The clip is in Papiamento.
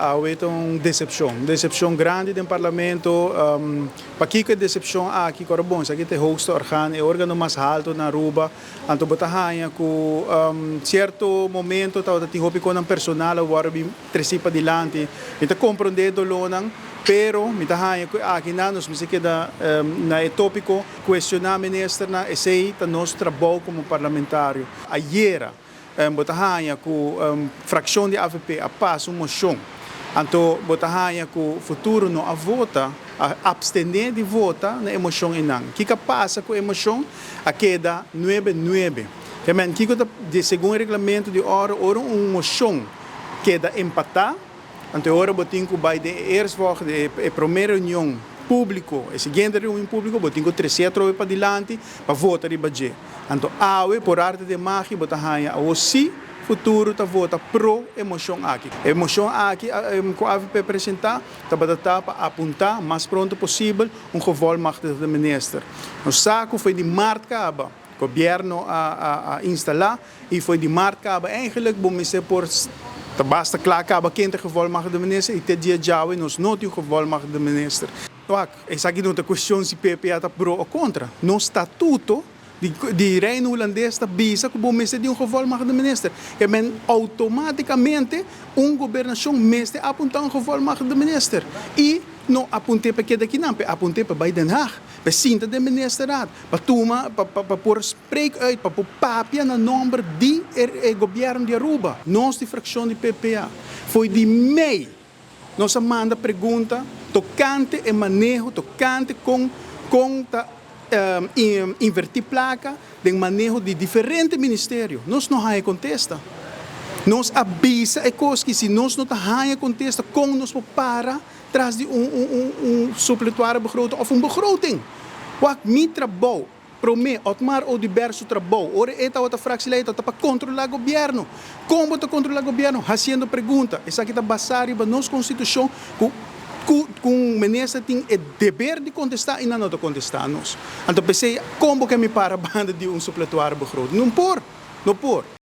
Awe ta un decepcion, decepcion grandi den Parlamento. Pakico e decepcion aki? Cora bon, esaki ta e hoogste orgaan, e organo mas halto na Aruba. Anto bo ta haya cu cierto momento tabata tin hopi conan personal a wordo bin treci padilanti. Mi ta comprende e dolornan, pero mi ta haya cu aki nan nos mester keda na e topico, cuestiona ministernan, esey ta nos trabou como parlamentario. Ayera bo ta haña ku frakshon di avp a pasa un moshon, anto bo ta haña ku Futuro no a vota, a apstené di vota na e moshon einan. Kiko a pasa ku e moshon? A keda nuebe nuebe. Ke men kiko ta segun e reglamento di ora, ora un moshon keda empatá, Anto e ora bo tin ku bai den e eerstvolgende, e promé reunion públiko, e siguiente reunion públiko, bo tin ku tresé atrobe padilanti pa vota riba dje. Anto awe, por arte de magia, bo ta haña awo sí Futuro ta vota pro e moshon aki. E moshon aki ku avp presentá tabata ta pa apuntá mas pronto posibel un gevolmachtigde minister. Nos sa ku foi di mart kaba Gobierno a instala y foi di maart caba eigenlijk bo mester por ta basta cla caba ken ta gevolmachtigde minister y te dia djawe nos no tin gevolmachtigde minister. Wak, esaki no ta cuestion si PPA ta pro o contra. Nos statuto di Reino Hulandes ta bisa cu bo mester di un gevolmachtigde minister. Ke men automaticamente un gobernacion mester apunta un gevolmachtigde minister y no apunte pa keda akinan, pe apunte pa bay Den Haag, pa sinta den ministerraad. Pa tuma, pa pa por spreek uit, pa por papia na nomber di e gobierno di Aruba. Nos di fraccion di PPA, foi di mei nos a manda pregunta tocante e maneho, tocante con con ta inverti placa den maneho di diferente ministerio. Nos no haya contesta. Nos a bisa e cos ki si nos no ta haya contesta con nos por para tras di un un un supletoire begroting of un begroting. Wak mi trabou prome Otmar Oduber su trabou ora e tabata fractieleider tabata pa controla gobierno. Con bo ta controla gobierno? Haciendo pregunta. Esaki ta basa riba nos constitucion cu cu cu un minister tin e deber di contesta y nan no ta contesta nos. Anto p'esey con bo ke mi para banda di un supletoire begroting? No por! No por!